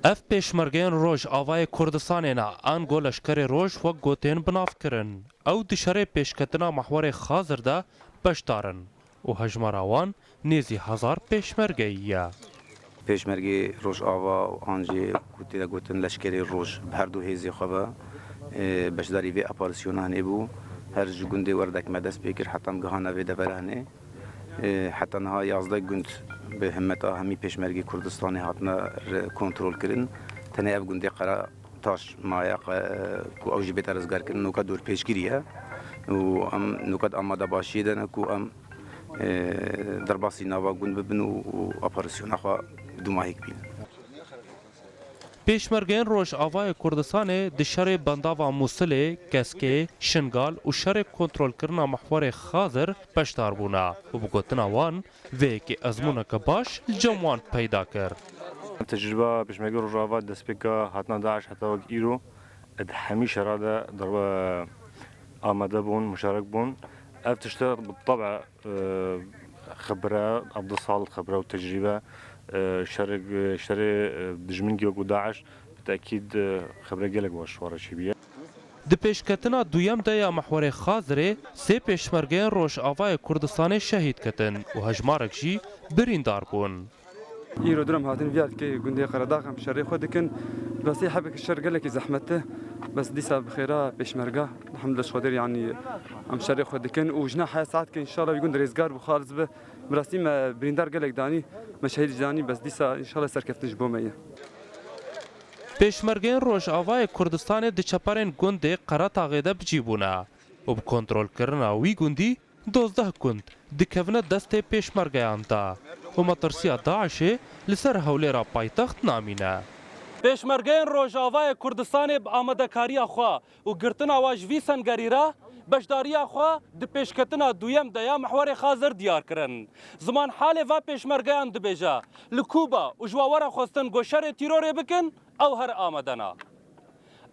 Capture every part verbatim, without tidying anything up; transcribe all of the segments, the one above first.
Ev pêşmergeyên Rojavayê Kurdistanê ne, ango Leşkerê Roj wek gotên bi nav kirin. Ew di şerê pêşketina mehwerê Xazir de beşdar in û hejmara wan nêzî hezar pêşmergeyî ye. Pêşmergê Rojava û an jî ku tê de gotin Leşkerê Roj bi her du hêzê xwe ve, e, beşdarî vê operasyona hinê bû. Her ji gundê werdek me dest pê kir, heta em gihane vê devera hinê. E, heta niha yazdeh gund bi himmeta hemî pêşmergê Kurdistanê hatine re kontrol kirin. Tenê ev gundê Qeretaş maye, e, ku ew jî bête rizgarkirin, noka dorpêçgirî ye. Û em noka di amadebaşiyê de ne ku em, e, derbasî nava gund bibin û, û operasyona xwe dumahîk bînin. Pêşmergeyên Rojavayê Kurdistanê di şerê bendava Mûsilê, Keskê, Şingal û şerê kontrolkirina mehwerê Xazir beşdar bûne û bi gotina wan vê yekê ezmûneke baş li cem wan peyda kir. Tecrûba pêşmergê Rojava destpêka hatina DAIŞ heta wek îro di hemî şera de derwe amade bûn, muşarek bûn. Ev tişte bi tebe, e, xibre, evdi sal xibre û tecrîbe, e, şerê, şerê, e, dijmin wek DAIŞ bi tekîd, e, xibre gelek baş wara çêbûye. Di pêşketina duyem de ya mehwerê Xazirê sê pêşmergeyên Rojavayê Kurdistanê şehîd ketin û hejmarek jî birîndar bûn. Îro dir em hatin viya dikê gundê Qeredax, em şerê xwe dikin. Bes ê hebeke şer gelekî zehmet e. Bes dîsa bi xêra pêşmerga, elhamdulillah, ji Xwedê re, yanî em şerê xwe dikin û ji niha heya saetke înşallah wî gund rêzgar bû, xalis bi. Bi rastî me birîndar gelek danî, me şehîd jî danî, bes dîsa înşallah serkeftin ji bo me ye. Pêşmergeyên Rojavayê Kurdistanê di çeperên gundê Qeretaxê de bi cî bûne û bi kontrolkirina wî gundî dozdeh gund dikevine destê pêşmergeyan de û metirsiya DAIŞê li ser Hewlêra paytext namîne. Pêşmergeyên Rojavayê Kurdistanê bi amadekariya xwe û girtina wan ji vî sengerî re beşdariya xwe di pêşketina duyem de ya mehwerê Xazir diyar kirin. Ziman halê va pêşmergeyan dibêje, li ku be û ji we were xwestin ku şerê tîrorê bikin, ew her amade ne.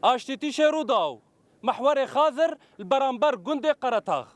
Aştîtîşê Rûdaw, mehwerê Xazir li beramber gundê Qeretax.